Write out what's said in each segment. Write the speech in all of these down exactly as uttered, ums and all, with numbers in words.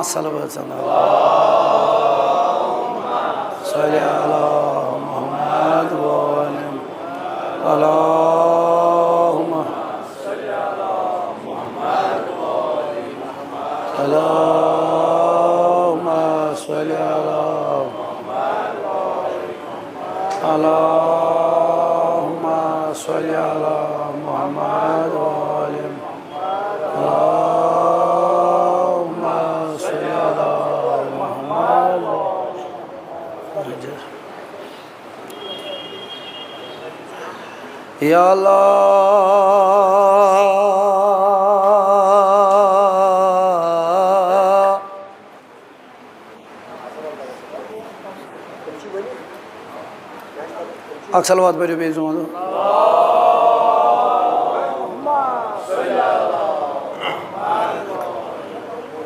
صلوات سان۔ اللهم صل على محمد وآل محمد۔ اللهم اللهم صل على اللهم صل على محمد وآل محمد۔ اللهم صل على محمد وآل محمد۔ يا الله۔ اکھ صلوات پٔرِو بیٚیہِ زوٗن۔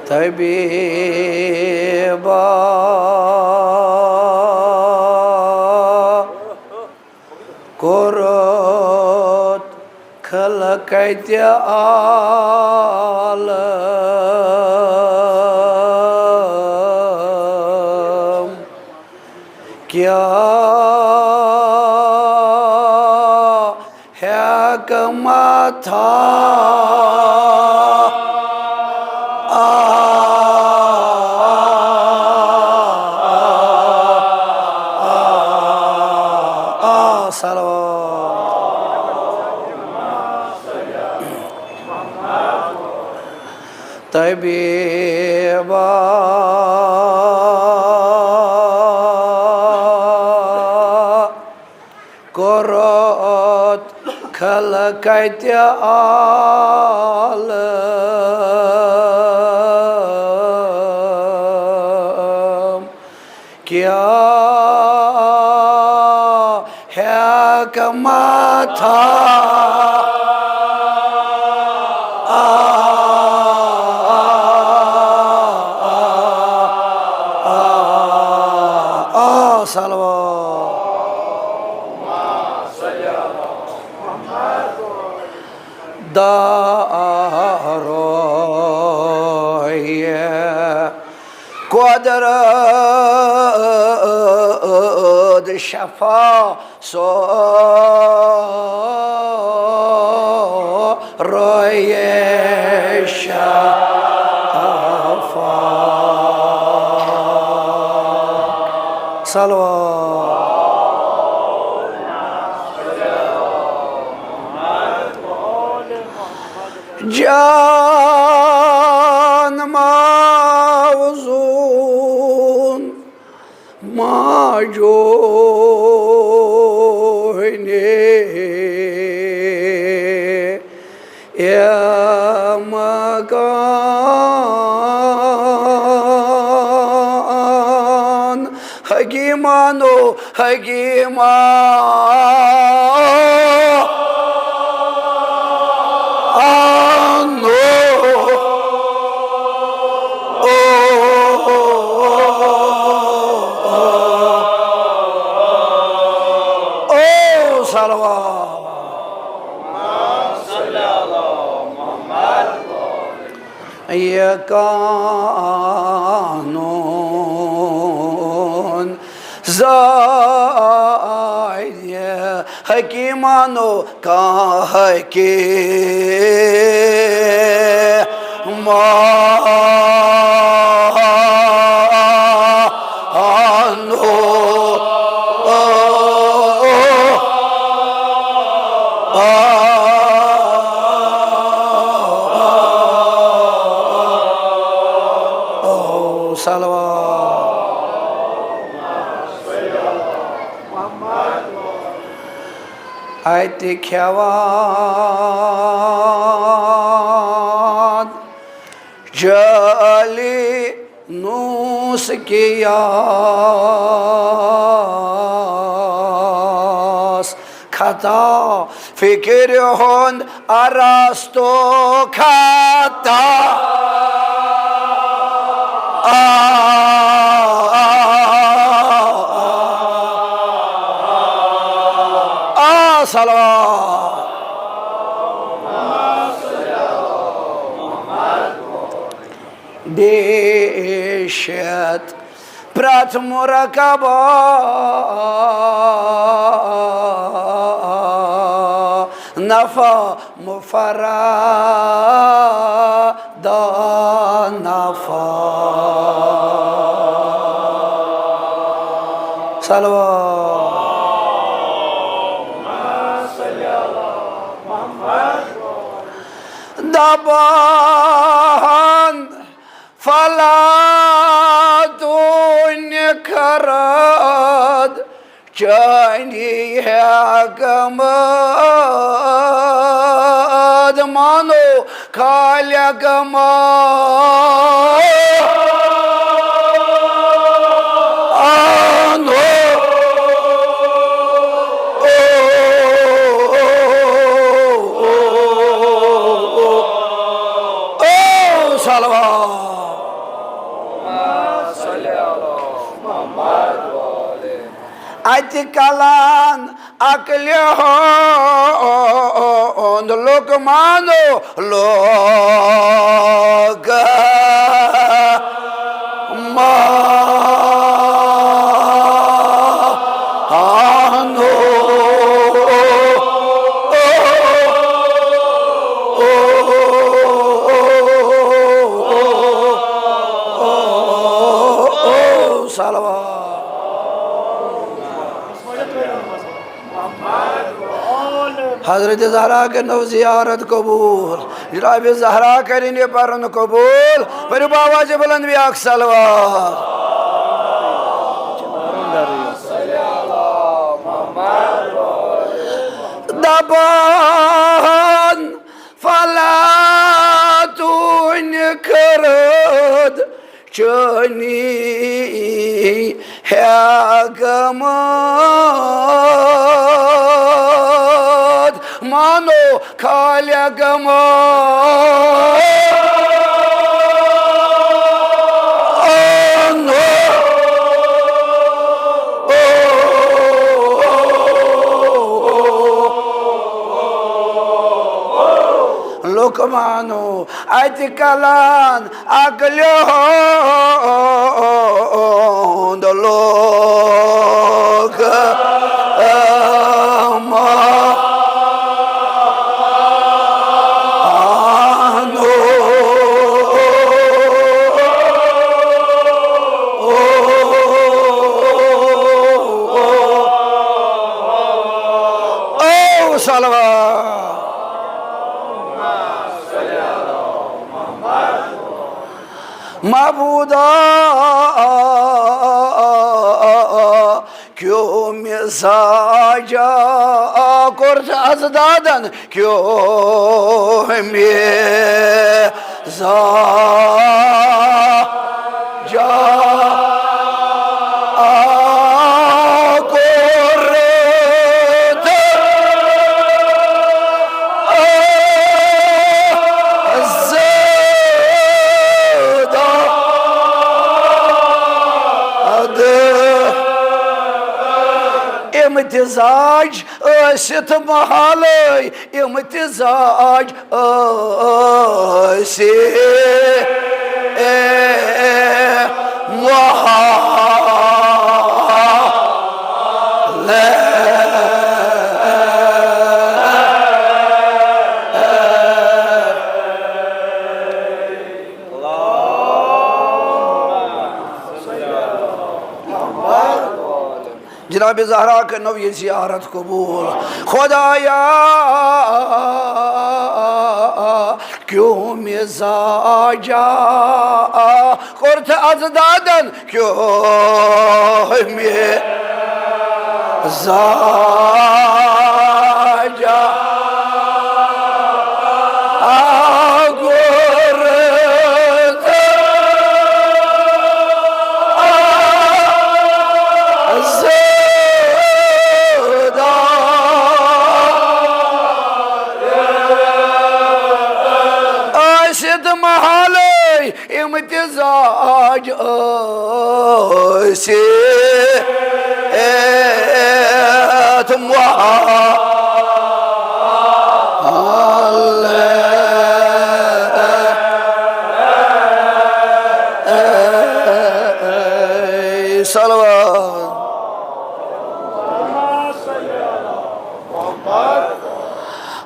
طبیبا کوٚرُتھ خلقتِ عالم۔ کیٛاہ حکمتھا۔ آ، آ، آ، آ، صلوات۔ طبیبا کوٚرُتھ خلقتِ عالم۔ کیٛاہ حکمتھا۔ آ، آ، آ، آ، آ، صلوات۔ دارو قدرت شفا سورے شفا۔ صلوات۔ جان موزون ماجوہنے امکان۔ حکیمانو حکیمانو۔ او، او، او، صلوات۔ یہِ قانوٗن زانہِ حکیٖمانو کانٛہہ حکیٖم۔ صلوات۔ اَتہِ کھٮ۪وان جٲلی نوٗس کیاس خطا، فِکرِ ہُنٛد ارسطو خطا۔ آ، آ، آ، آ، صلوات۔ دے عیشت۔ پرٛٮ۪تھ مرکبہ نفع مفرد نفع۔ صلوات۔ دپان فلا تنکرد چانی حکمت مانو خالق ما انو۔ او صلوات۔ اتہِ کلان عقلہِ ہُنٛد لقمان لوگ مانو۔ صلوات۔ حضرت زہرا کٔرنو زیارت قبول، جناب زہرا کٔرِن یہِ پرُن قبول۔ پٔرِو باواز بلند بیاکھ صلوات۔ دپان فلا تنکرد چانی حکمت مانو خالق ما انو۔ لقمانو اتہِ کلان عقلہِ ہُنٛد لوگ مانو۔ او صلوات۔ معبودا کیوں مزاجا کوٚر اضدادن کیوں مزاجا کوٚر اضداد۔ امتزاج ٲسِتھ محالٕے، امتزاج ٲسِتھ محالٕے۔ جناب زہرا کٔرنو یہِ زیارت قبول۔ خدایا کیوں مزاجا کوٚرتھ اضدادن کیوں مزاجا کوٚرتھ اضداد۔ ٲسِتھ محالٕے امتزاج ٲسِتھ محال۔ صلوات۔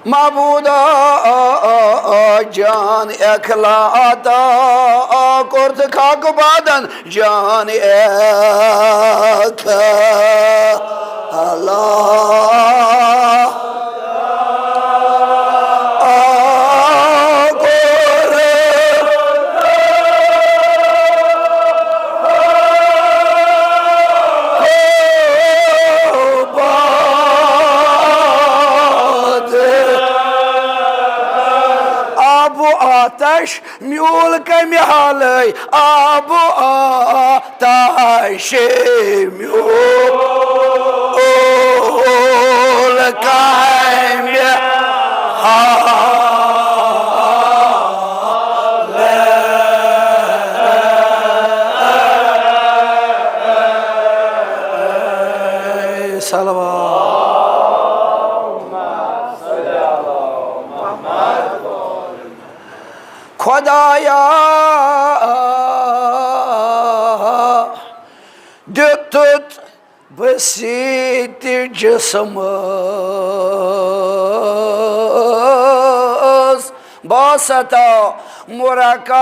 معبودا جان اخلاتا کرت خاک بادن جان اخلا۔ آب و آتش میول کمہِ حالٕے، آب و آتش میول کمہِ حالٕے۔ صلوات۔ خدایا، دیُتُتھ بسیط جسمس باسطہ مرکب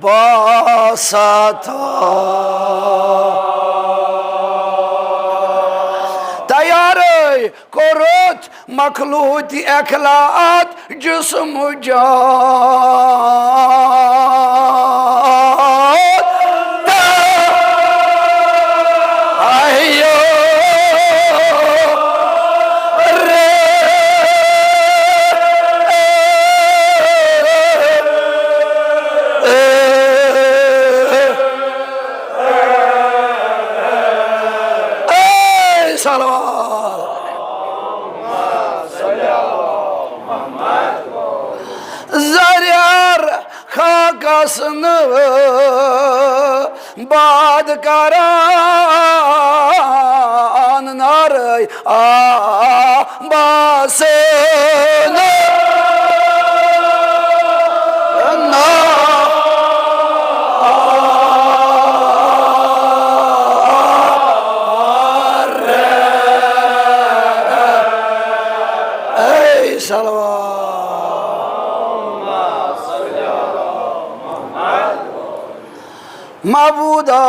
باسطہ۔ تیارے کوٚرُتھ مخلوط اخلاط جسم جان۔ تہیو رے۔ اے صلوات۔ زریر خاکس نہٕ باد کران نارے آبس نہٕ۔ اے صلوات۔ معبودا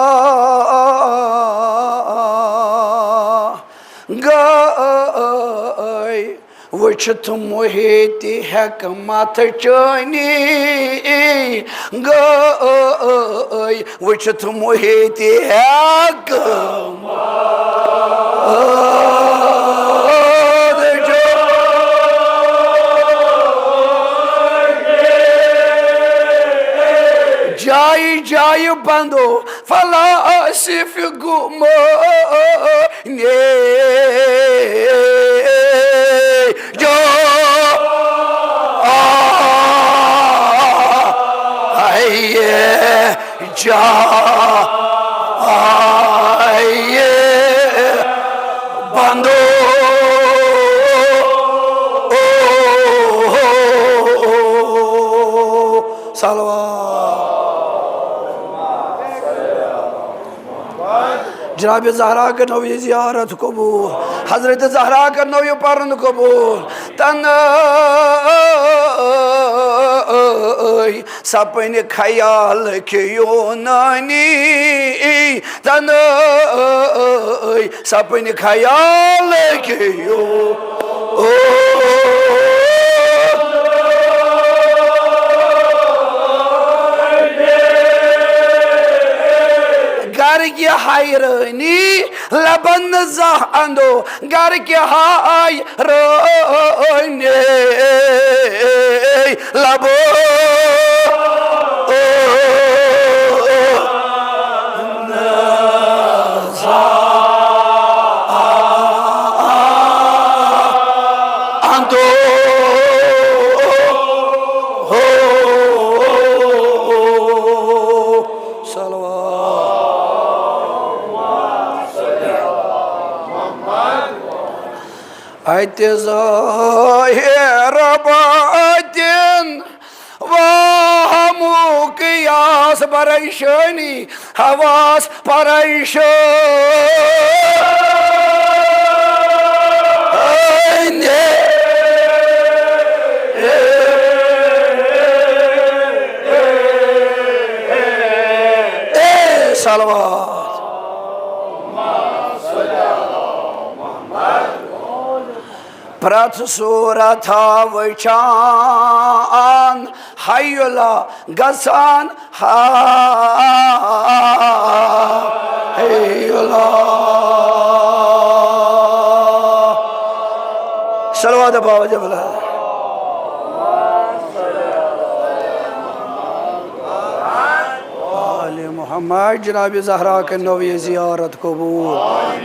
گٔے وٕچھِتھ محیط حکمت چٲنی، گٔے وٕچھِتھ محیط حکمت۔ جایہِ جایہِ بندو فلاسف گُمٲنی جو آئیے جائے بندو۔ صلوات۔ جناب زہرا کرنو یہ زیارت قبول، حضرت زہرا کرنو یہ پرن قبول۔ تنہائی سپن خیال کہ یونانی، تنہائی سپن خیال کہ یو۔ گرِ حیرانی لبن زہ اندو، گرِ حیرانی لبو۔ اندو۔ صلوات۔ اتہِ ظاہر باطن وہمُک یا پریشانی، حواس پریشانی۔ اے صلوات۔ پرٛٮ۪تھ صوٗرت وٕچھان حیُلا گژھان حیُلا۔ صلوات پاو جبل۔ آل محمد۔ جناب زہرا کٔرنو یہِ زیارت قبول،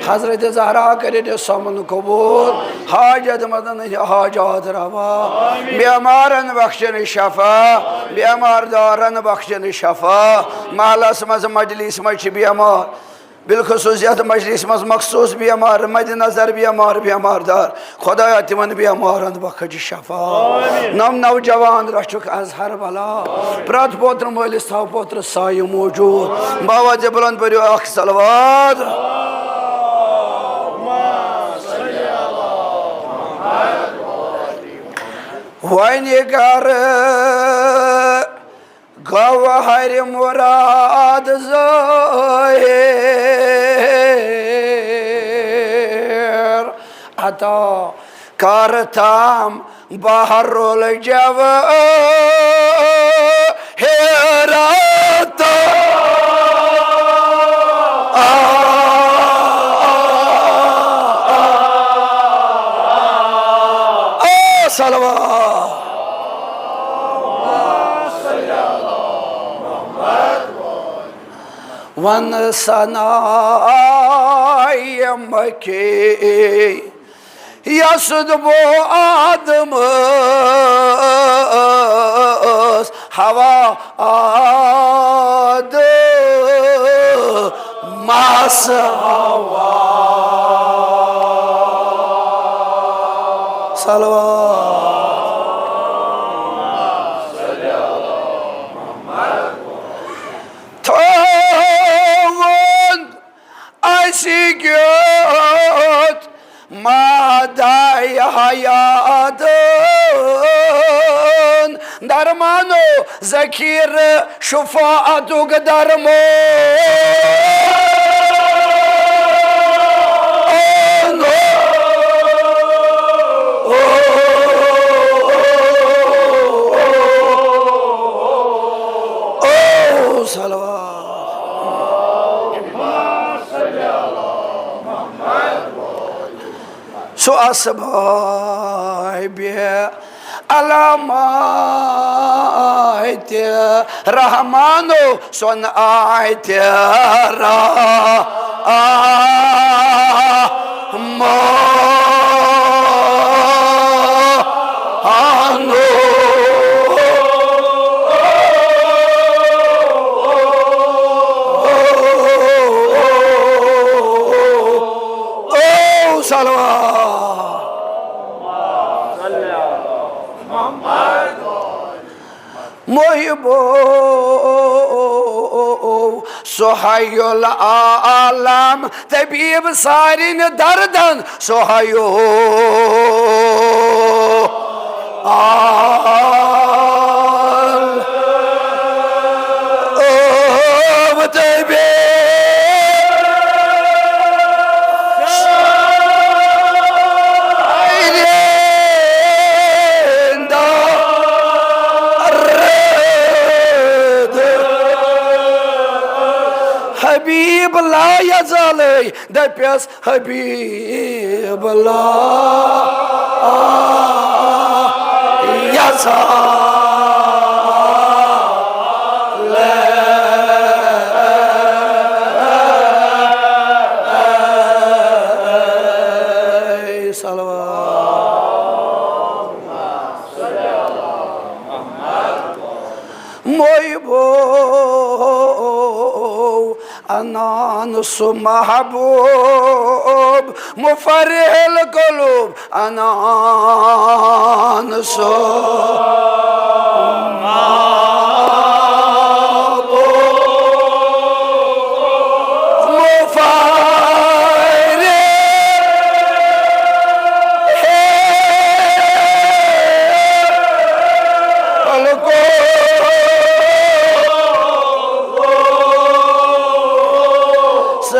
حضرت زہرا کٔرِنۍ یہِ سۄمن قبول، حاجت مندن ہٕنٛدۍ حاجات روا، بیمارن بخشن شفا، بیمار دارن بخشن شفا۔ محلس منٛز مجلس منٛز چھِ بیمار، بالخصوص یتھ مجلس منٛز مخصوص بیمار، مد نظر بیمار، بیمار دار، خدایا تِمن بیمارن بخش شفا۔ نم نوجوان رچھُکھ از ہر بلا، پرٛٮ۪تھ پوترٕ مٲلِس تھاو پوترٕ سایہِ موجود۔ باوا زِ بلند پٔرِو اکھ صلوات۔ وۄنۍ کر گوہر مراد ظٲہِر عطا کر تام بحر الجواہرات۔ آ، آ، آ، آ، صلوات۔ ون ثنایم کی یس بو آدم ٲس، حوا آدم مس حوا۔ صلوات۔ تھوٚوُن اَسہِ کیُتھ مادہ حیاتُن درمانو ذخیرٕ شفاعتُک درمو۔ او صلوات۔ سُہ اصحابِ علاماتِ رحمانو سُن آتِ رحمانو۔ او صلوات۔ محبو سہیل عالم طبیب سارن دردن سہیو آل او طبیب سارن دردن حبیب لا یزالے دپیس حبیب لا یزال۔ صلوات۔ محبو انان سُہ محبوب مفرح القلوب انان سُہ محبوب۔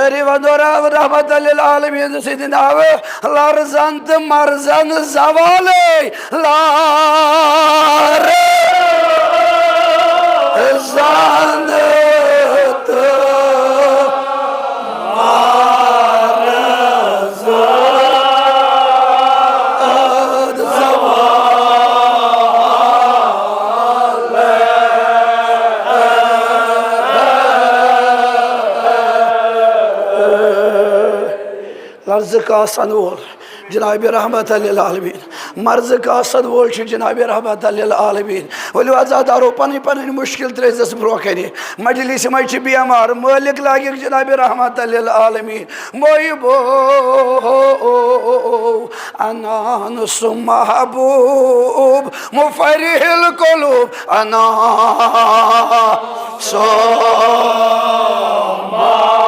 سٲری ونو رحمت للعالمین سٕنٛدِ ناوٕ، لرزن تہٕ مرزن زوالے، لرزن تہٕ مرزن زوالے۔ لرزٕ کاسن وول جناب رحمت للعالمین، مرزٕ کاسن وول چھُ جناب رحمت للعالمین۔ ؤلِو عزادارو، پنٕنۍ پنٕنۍ مُشکِل ترٲوزٮ۪س برونٛہہ کنہِ۔ مجلس منٛز چھِ بیمار، مٲلِک لاگِکھ جناب رحمت للعالمین۔ محبو انان سُہ محبوب مفرح القلوب انان سُہ محبوب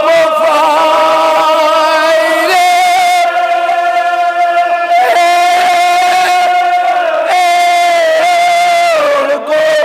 مفرح القلوب۔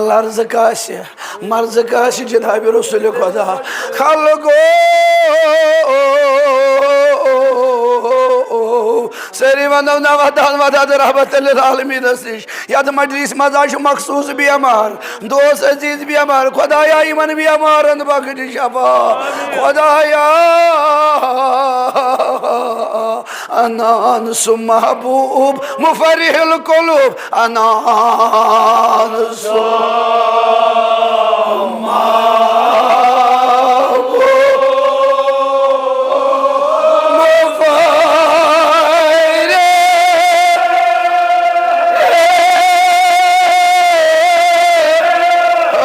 لرزٕ کاسہِ، مرزٕ کاسہِ جناب رسول خدا۔ خلقو، سٲری ونو نا ودان ودان رحمت للعالمینس نِش۔ یتھ مجلس منٛز آز چھُ مخصوص بیمار، دوست عزیز بیمار، خدایا یِمن بیمارن بخش شفا۔ خدایا انان سُہ محبوب مفرح القلوب انان سُہ محبوب مفرح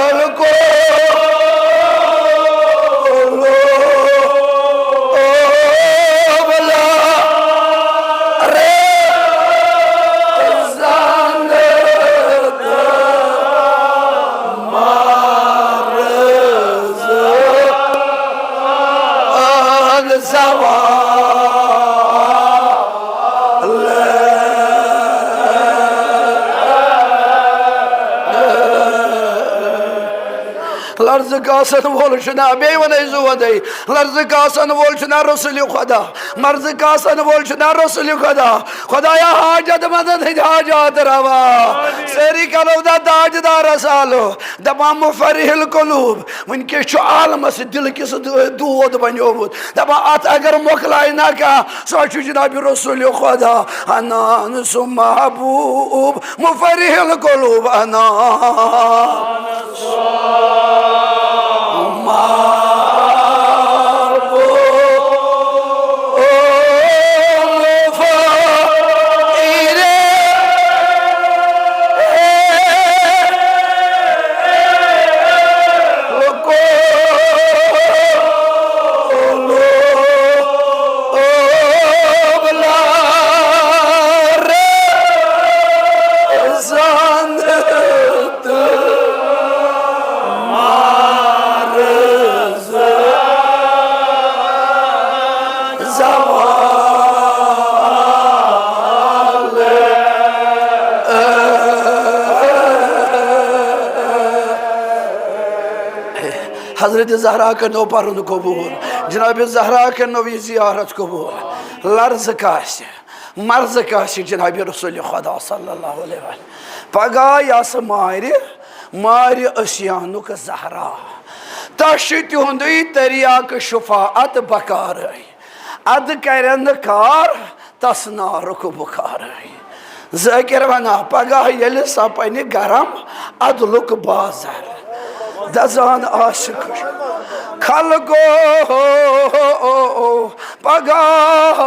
القلوب۔ لرزٕ کاسن وول چھُنا، بیٚیہِ وَنے زٕ وَنے، لرزٕ کاسن وول چھُنا رسول خدا، مرزٕ کاسن وول چھُنا رسول خدا۔ خدایا حاجت مندن ہٕنٛدۍ حاجات روا۔ سٲری کرو دا تاجدارس آلو، دپان مفرح القلوب۔ وٕنکیٚس چھُ عالمس دِلہٕ کِس دود بنیومُت، دپان اتھ اگر مۄکلایہِ نہ کانٛہہ، سُہ چھُ جناب رسول خدا۔ انان سُہ محبوب مفرح القلوب انان۔ حضرت زہرا کٔرنو پرُن قبول، جناب زہرا کٔرنو یہِ زیارت قبول۔ لرزٕ کاسہِ، مرزٕ کاسہِ جناب رسول خدا صلی اللہ علیہ وسلم۔ پگاہ یس مارِ، مارِ ٲسیانُک زہرا، تس چھُ تِہُنٛدُے تریاق شفاعت بکارے۔ ادٕ کرن نہٕ کار تس نارُک بُخارے۔ ذٲکِر ونان، پگاہ ییٚلہِ سپنہِ گرم عدلُک بازر، دزان آسہِ خلقو۔ پگاہ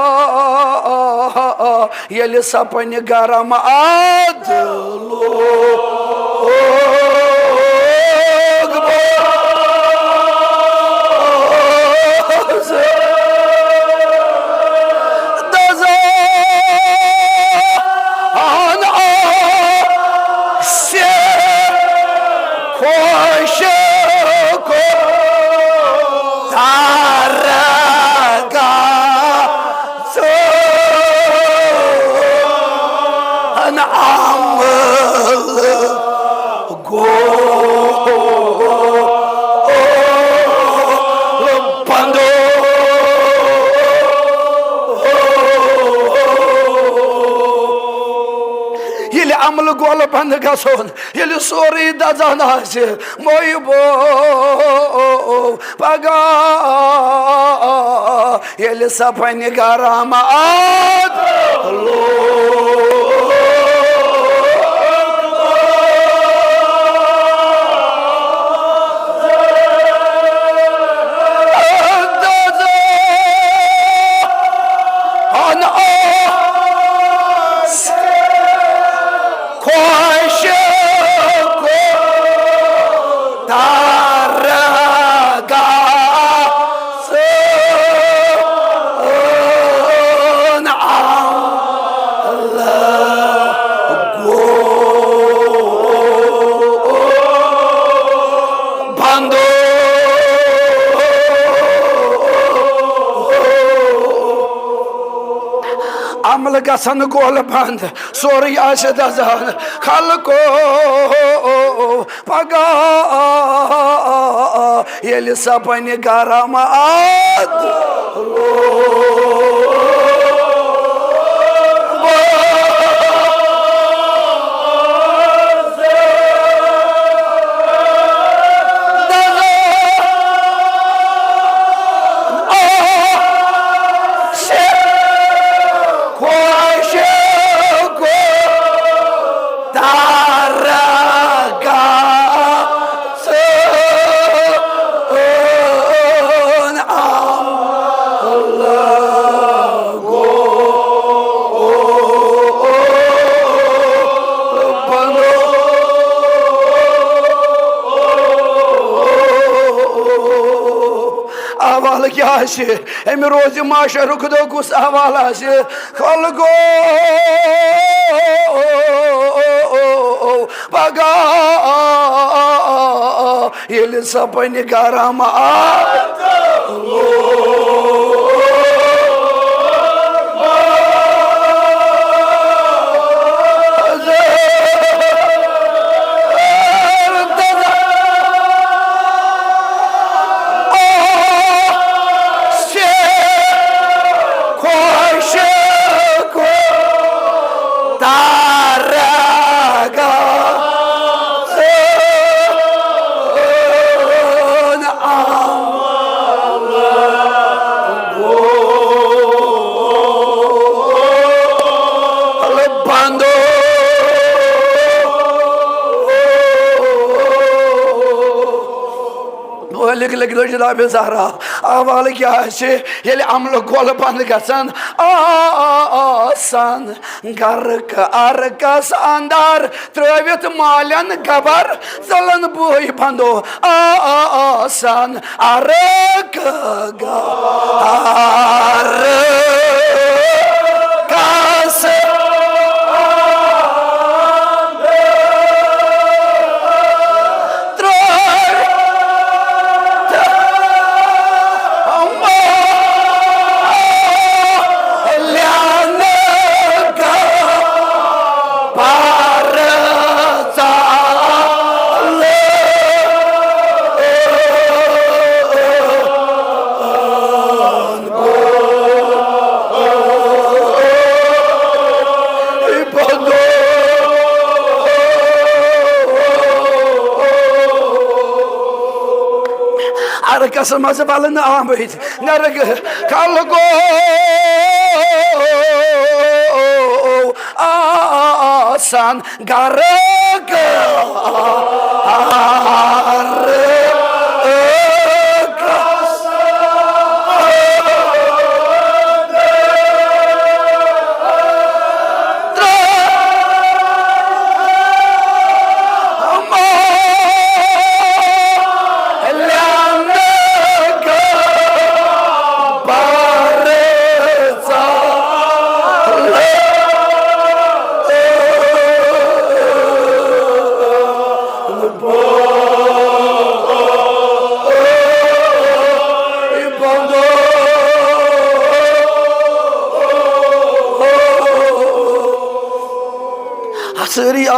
ییٚلہِ سپنہِ گرم عدلُک گۄلہٕ بنٛد گژھُن، ییٚلہِ سورُے دزان آسہِ، محبو، پگاہ ییٚلہِ صفن کرامات خۄش درگاہ سون عمل گوٚو بندو۔ عمل گژھن گۄلہٕ بنٛد، سورُے آسہِ دزان۔ خلقو پگاہ ییٚلہِ سپنہِ گرم آد خۄش گوٚو درگاہ سون عمل گوٚو بنو۔ احوال کیٛاہ آسہِ؟ امہِ روزِ محشرُک دۄہ کُس احوال آسہِ؟ خلقو پگاہ ییٚلہِ سپنہِ گرم آد خۄش گوٚو درگاہ سون عمل گوٚو بندو۔ مٲلِک لٔگۍ لٔج جناب زہرا۔ احوال کیٛاہ آسہِ ییٚلہِ عملہٕ گۄلہٕ بنٛد گژھن؟ آسان گرک ارکس اندر ترٲوِتھ مالٮ۪ن گبر ژلن بٲے بندو۔ آسان ارک گبر کس عرقس منٛز ولنہٕ آمٕتۍ نرگ خلقو آسان گرک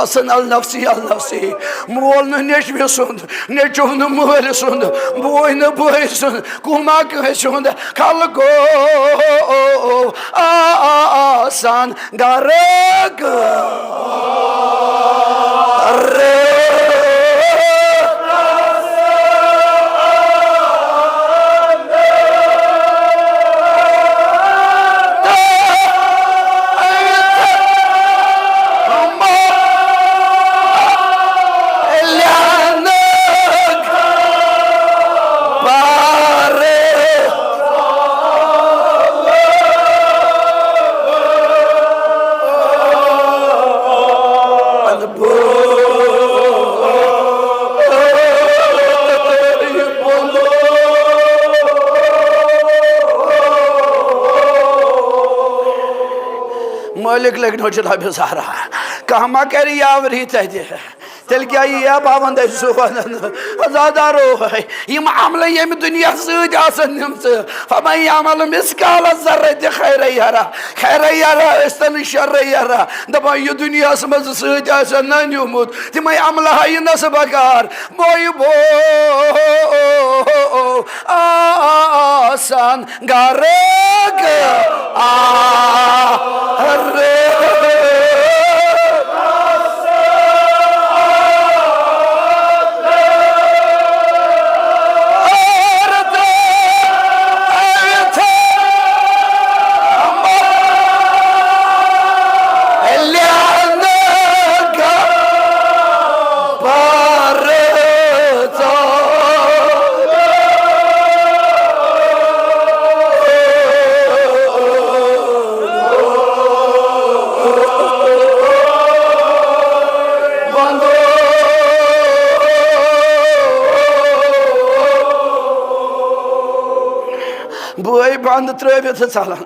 حسن النفسی النفسی، مول نہٕ نیٚچوِ سُنٛد، نیٚچو نہٕ مٲلۍ سُنٛد، بوے نہٕ بٲے سُنٛد، کُما کٲنٛسہِ ہُنٛد، خلقو آ آ آسان گرک۔ مٲلِک لگنو جناب زہرا، کانٛہہ ما کرِ یاوری تتہِ؟ تیٚلہِ کیٛاہ یی یا پاوندے سُہ ونان؟ عزادارو، یِم عملہٕ ییٚمہِ دُنیا سۭتۍ آسن نِمژٕ، فمن یعمل مثقال ذرة خیرا یرہ، خیرا یرہ ٲسۍتن شرا یرہ، دپان یہِ دُنیاہس منٛز سۭتۍ آسن نہ نیوٗمُت، تِمے عملہٕ ہا یِنس بکار۔ بوے بو آسان گرک آر۔ بٲے بند ترٲوِتھ ژلان،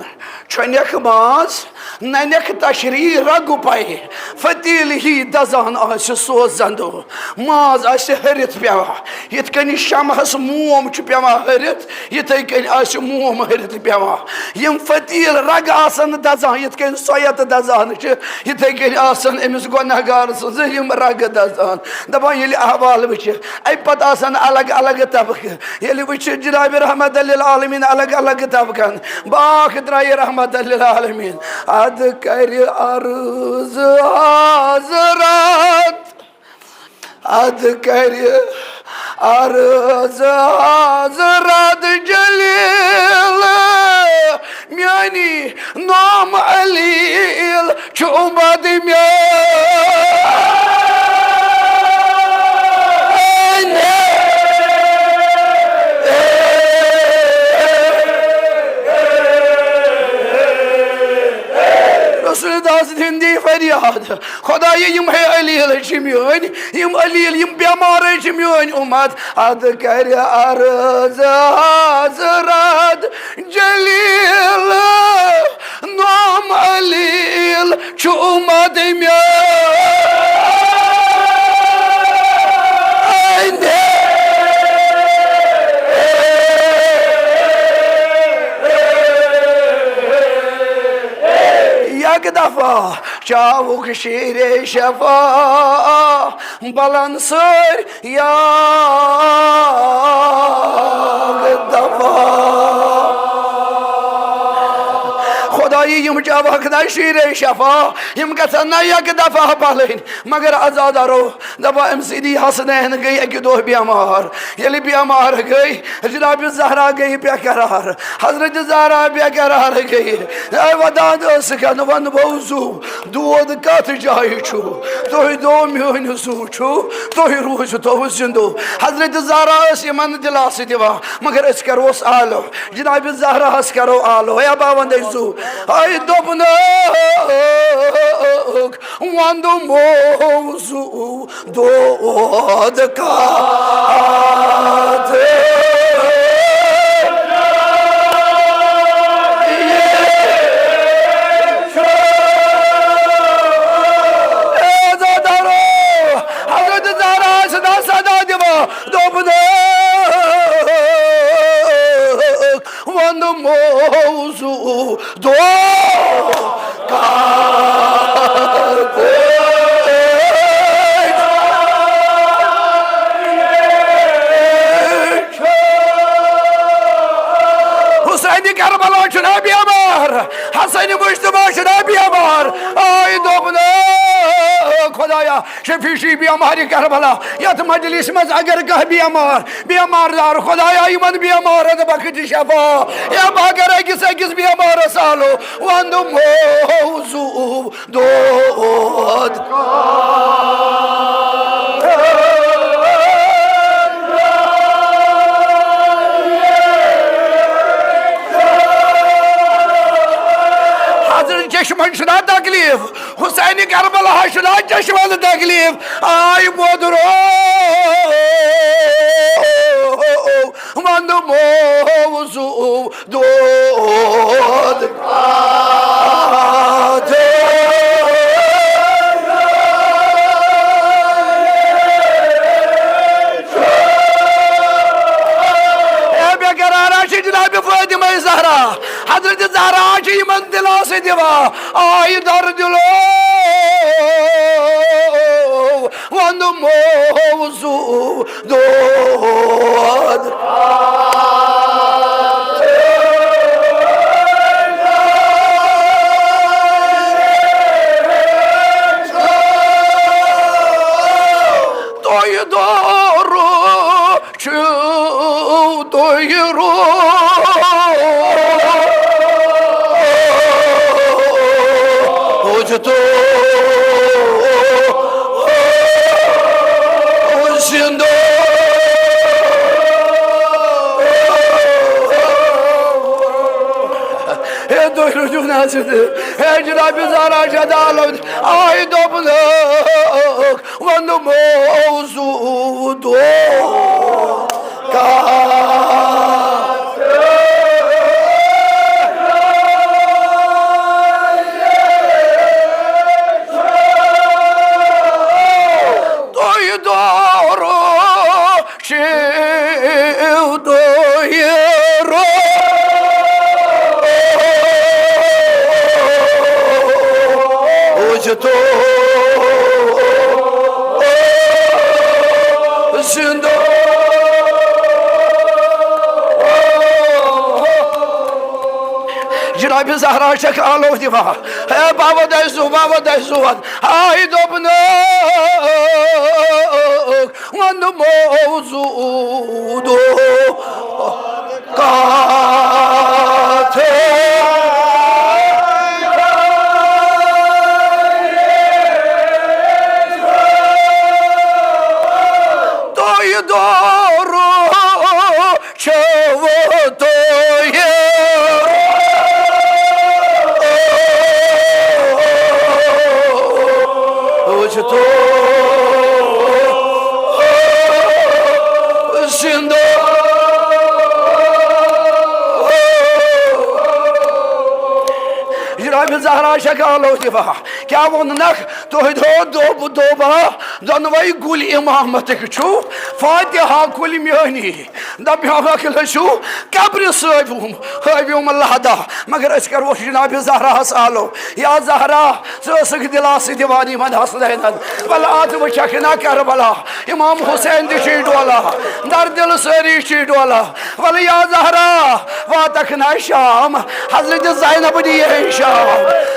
چھۄنیکھ ماز، ننیکھ تشریح رگہٕ پے، فتیلہٕ ہی دزان آسہِ سوزندو۔ ماز آسہِ ہرِتھ پیوان، یِتھ کٔنۍ شمعس موم چھُ پیوان ہرِتھ، یِتھے کٔنۍ آسہِ موم ہرِتھ پیوان۔ یِم فتیل رگہٕ آسن دزان، یِتھ کٔنۍ سۄیت دزان چھِ، یِتھے کٔنۍ آسن أمِس گۄنہگار سٕنٛزٕ یِم رگہٕ دزان۔ دپان ییٚلہِ احوال وٕچھِ، امہِ پتہٕ آسن الگ الگ طبقہٕ۔ ییٚلہِ وٕچھِ جناب رحمت للعالمین الگ الگ طبقن، باکھ درٛایہِ رحمت للعالمین۔ ادٕ کرِ عرض حضرت، ادٕ کرِ عرض حضرت جلیل، میانی نام علیل چھُ امت میٲنۍ۔ رسول داس دِن دی فریاد، خدایہِ، یِم ہے علیل چھِ میٲنۍ، یِم علیل، یِم بٮ۪مار ہے چھِ میٲنۍ اُمت۔ ادٕ کرِ عرض حضرت جلیل، نام علیل چھُ امت میٲنۍ۔ یک دفعہ چاوُک شیرے شفا بلن سٲرۍ یک دفعہ۔ خدایی، یِم چاوکھ نہ شیرے شفا، یِم گژھن نہ یک دفعہ بلٕنۍ۔ مگر عزادارو، دپان أمۍ سٕنٛدی حسنین گٔے اَکہِ دۄہ بٮ۪مار۔ ییٚلہِ بٮ۪مار گٔے، جناب زہرا گٔے بے قرار، حضرت زہرا بے قرار گٔے۔ اے ودان ٲسٕکھ، وَن بوزو، دود کتھ جایہِ چھُ؟ تُہۍ دو میٲنۍ زُو چھُ، تُہۍ روٗزِو تو زِندٕ۔ حضرت زہرا ٲس یِمن دِلاسہٕ دِوان، مگر أسۍ کروس آلو، جناب زہراہس کرو آلو۔ ہے ابا وندے زُو، ہے دوٚپنکھ، وَندٕ موضوع دود کتھ۔ اے عزادارو، حضرت زہرا چھِ نہ صدا دِوان، دوٚپنکھ، وَندٕ موضوع دود کتھ۔ چھُنا بیمار، حسن مجتبیٰ چھُنا بیمار۔ آے دوٚپنَکھ، خدایا، شفیع چھُ بیمارِ کربلا، یتھ مجلس منٛز اگر کانٛہہ بیمار، بیمار دار، خدایا، یِمن بیمارن بخش شفا۔ یا اگر أکِس أکِس بیمارس آلو، وندٕ موضوع دود۔ حضرت چشمن چھُنا تکلیف، حسین کربلا چھُنا چشمن تکلیف۔ آے مودرو وندٕ موضوع دود۔ اے بے قرارا چھِ جناب فاطمہ زہرا، حضرت زہرا چھِ یِمن دلاسہٕ دِوان۔ آے در دلو وندٕ موضوع دود۔ تۄہہِ دورٕ چھِو تُہۍ روٗزِتھ زِندٕ۔ ہے، تُہۍ روٗزِو نہٕ حظ زِندٕ۔ ہے، جناب زہرا چھےٚ دالو۔ آے دوٚپنَکھ، وَنہٕ موضوع دو۔ تُہۍ دورٕ چھِو تُہۍ روٗزِتھ زِندٕ۔ جناب زہرا چھکھ آلو دِوان۔ ہے بابا دَے زُو، بابا دَے زُو۔ آے دوٚپنَکھ، وَنہٕ موضوع دو۔ کتھ تۄہہِ دورٕ چھِو تُہۍ روٗزِتھ زِندٕ۔ جناب زہرا چھکھ آلو دِوان۔ کیٛاہ ووٚننَکھ؟ تُہۍ دو-، دوٚپ-، دوٚپا، دۄنوَے کُلۍ اِمامتٕکۍ چھِو، فاتحہ کُلۍ میٛٲنی۔ دَپیٛاوَکھ، لٔسِو قبرِ صٲبِم، ہٲوِم لحدہ۔ مگر أسۍ کَرو جناب زہراہَس آلو۔ یا زہرا، ژٕ ٲسٕکھ دِلاسہٕ دِوان یِمَن حسنینَن۔ وَلہٕ اَتھ وٕچھَکھ نا کربلا۔ امام حسین تہِ چھُے ڈولان، دردِ دِل سٲری چھُے ڈولان۔ وَلہٕ یا زہرا، واتَکھ نا شام، حضرت زینب دِیہِ ہے شام۔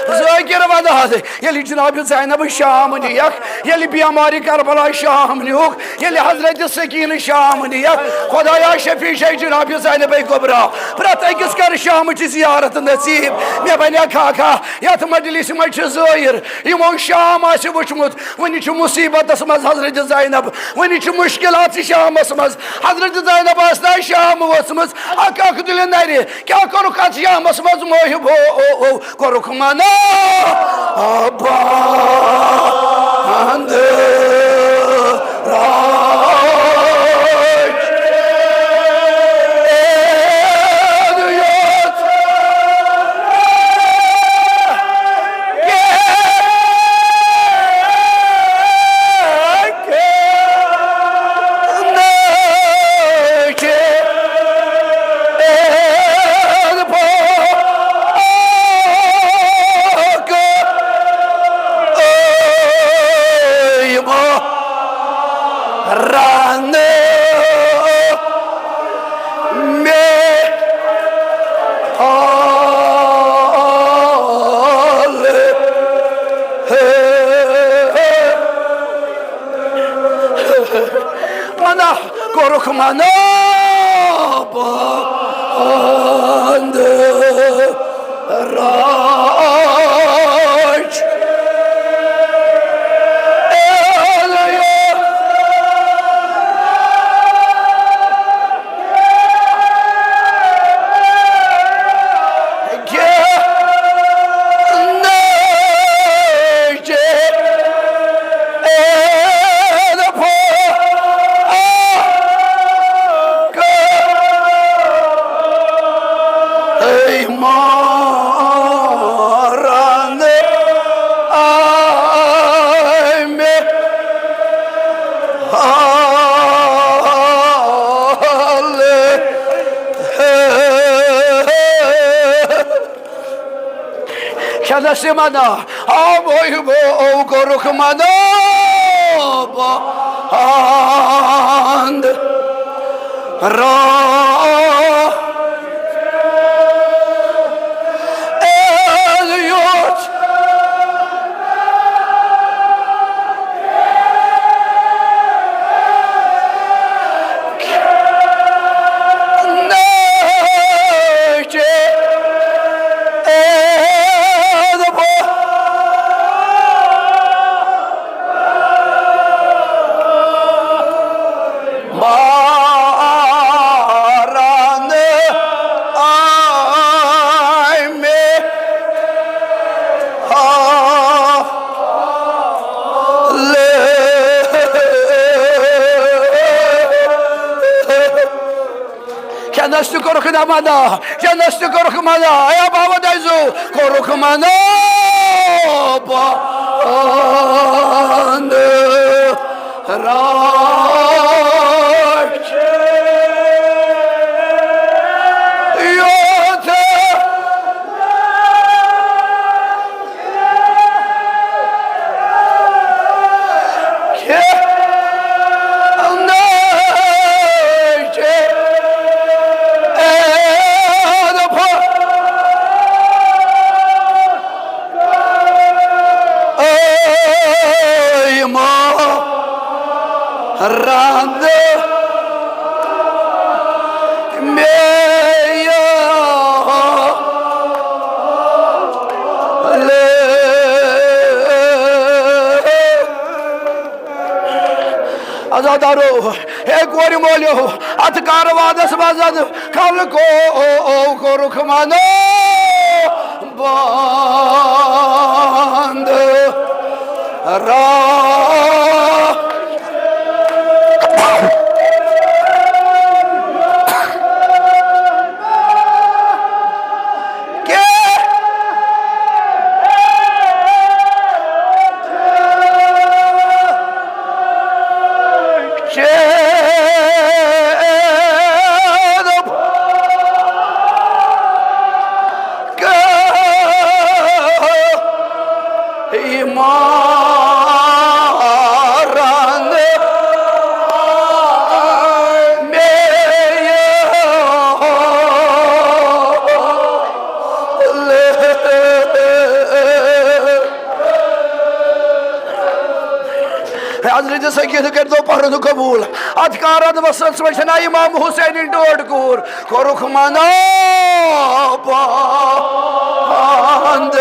ذٲکِر وَداد، ییٚلہِ جناب زینب شام نِیَکھ، ییٚلہِ بیمارِ کربلا شام نیوٗکھ، ییٚلہِ حضرت سکینہ شام نِیَکھ، خدایا شفیع چھے جناب زینب کبریٰ، پرٛٮ۪تھ أکِس کر شامٕچ زیارت نصیب۔ مےٚ بنیا کھاکھا، یَتھ مجلسہِ منٛز چھِ زٲیِر، یِمو شام آسہِ وٕچھمُت، وٕنہِ چھُ مُصیٖبتَس منٛز حضرت زینب، وٕنہِ چھُ مُشکِلات شامَس منٛز۔ حضرت زینب آسہِ نا شام ؤژھمٕژ، اَکھ اَکھ دِلہِ نَرِ، کیٛاہ کوٚرُکھ اَتھ شامَس منٛز محبو؟ کوٚرُکھ منع بنٛد۔ رنہٕ مےٚ آ کوٚرُکھ منع بنٛد راج۔ کھٮ۪نَس تہِ منع، آبٕے بو کوٚرُکھ منع بنٛد۔ را-، اے یوت کھٮ۪نَس تہِ کوٚرُکھ نہ منع، چٮ۪نَس تہِ کوٚرُکھ منع۔ اے بابا دَزیو، کوٚرُکھ منع بنٛد راج۔ یوت رنٛد مےٚ یہِ لے۔ عزادارو، ہے کورِ مٲلِو، اَتھ کاروانَس منٛز خلقو کوٚرُکھ منع بنٛد۔ را- حضرت سکینہ کٔرۍتو پرُن قبول۔ اَتھ کارن وسنس منٛز چھنا امام حسین ٹٲٹھ کوٗر، کوٚرُکھ منع بنٛد۔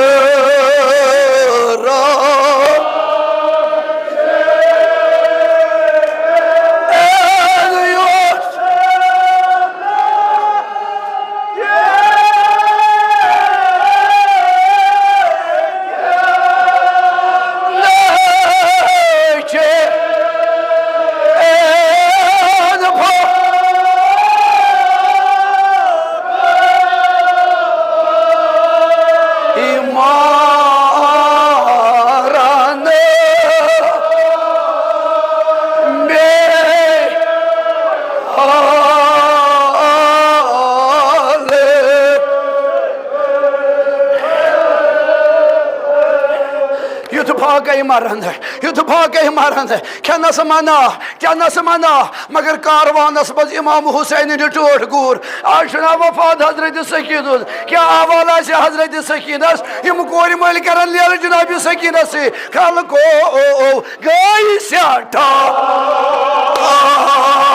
یُتھ فاقے مرن، یُتھ فاقے مرن، کھٮ۪نس منع، چٮ۪نس منع، مگر کاروانس منٛز امام حسین ہٕنٛدِ ٹٲٹھ گوٗر۔ آز چھُنہ وفات حضرت سکینہ ہُنٛد؟ کیٛاہ احوال آسہِ حضرت سکینس؟ یِم کورِ مٲلۍ کرن لیلہٕ جناب سکینس سۭتۍ۔ خلقو گٔے سٮ۪ٹھاہ۔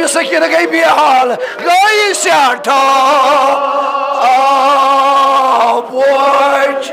سکینہ گٔے بے حال، گٔے سٮ۪ٹھاہ آبٕچ۔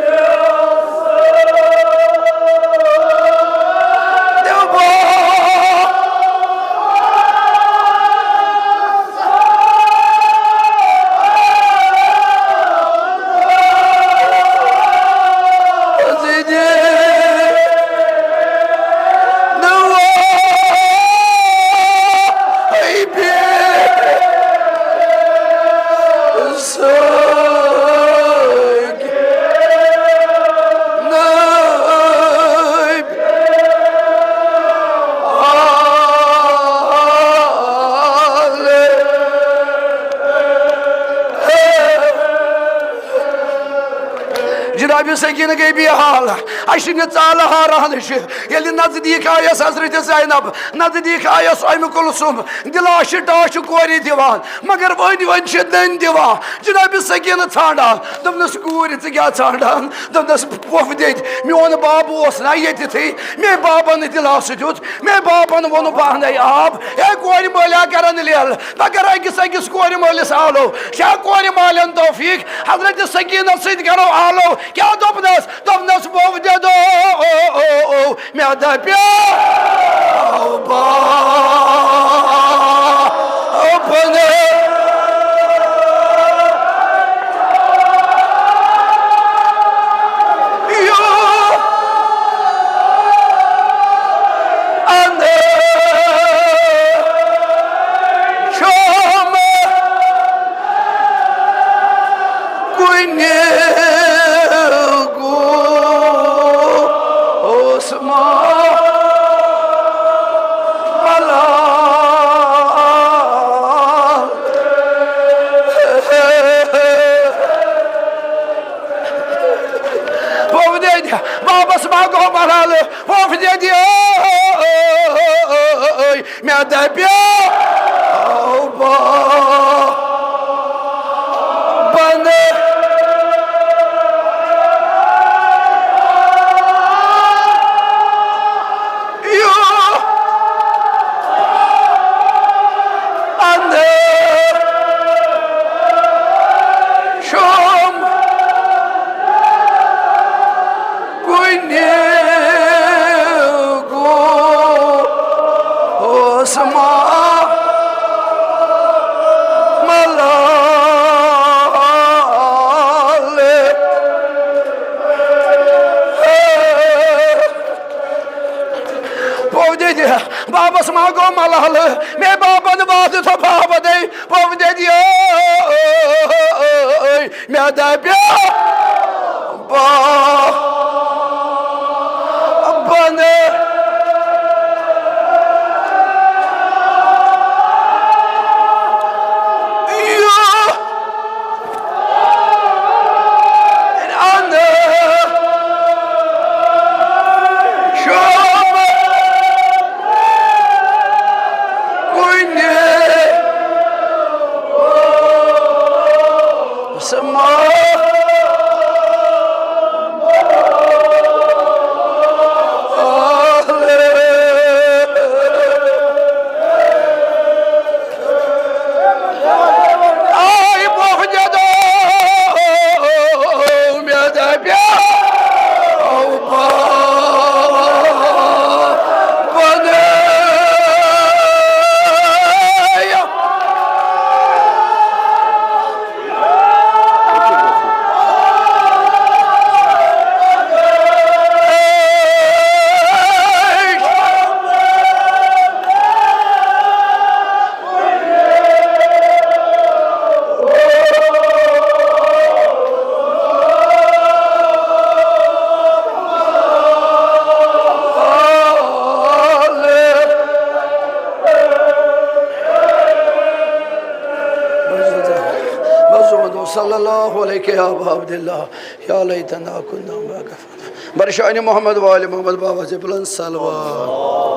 جناب سکینہ گٔے بے حال، اَسہِ چھِ نہٕ ژالہٕ ہاران۔ چھِ ییٚلہِ نزدیٖک آیس حضرت زینب، نزدیٖک آیس ام کلثوم، دِلاس چھِ ٹاس چھِ کورِ دِوان، مگر وۄنۍ وۄنۍ چھِ نٔنۍ دِوان۔ جناب سکینہ ژھانڈان، دوٚپنس، "کوٗرِ، ژٕ کیٛاہ ژھانڈان؟" دوٚپنس، "پۄپھ دٮ۪دِ، میون بب اوس نہ ییٚتِتھٕے، مےٚ بابن دِلاسہٕ دیُت، مےٚ بابن ووٚن پانے آب، ہے کورِ مٲلیا کرن لیل، بہٕ کرٕ أکِس أکِس کورِ مٲلِس آلو۔" شاہ کورِ مالٮ۪ن توفیق، حضرت سکینہ سۭتۍ کرو آلو۔ کیٛاہ دوٚپنس؟ دوٚپنس، "پۄپھ دٮ۪دو، مےٚ دپیو با-، بنٲ یو اندر شام کُنہِ گوس ما ملال۔ پۄپھ دٮ۪دِ، بابس ما گوٚو ملالہٕ؟ پۄپھ دٮ۪دِ، مےٚ دپیو با-، بنہٕ یو اندر شام کُنہِ گوس ما ملال۔ پۄپھ دٮ۪دِ، بابس ما گوٚو ملالہٕ؟ مےٚ بابن وعدٕ تھوٚو بابا دے، پۄپھ دٮ۪دِ، مےٚ دپیو با-، بنہٕ یو اندر شام کُنہِ سما۔ آے پۄپھ دٮ۪دو، مےٚ دپیو با-، بنٲیِو۔ بس وَنو صلی اللہ علیہ یا ابا عبداللہ، یا لیتنا کنا ما قفلنا۔ برشان محمد وآل محمد بابا سے بلند صلوات۔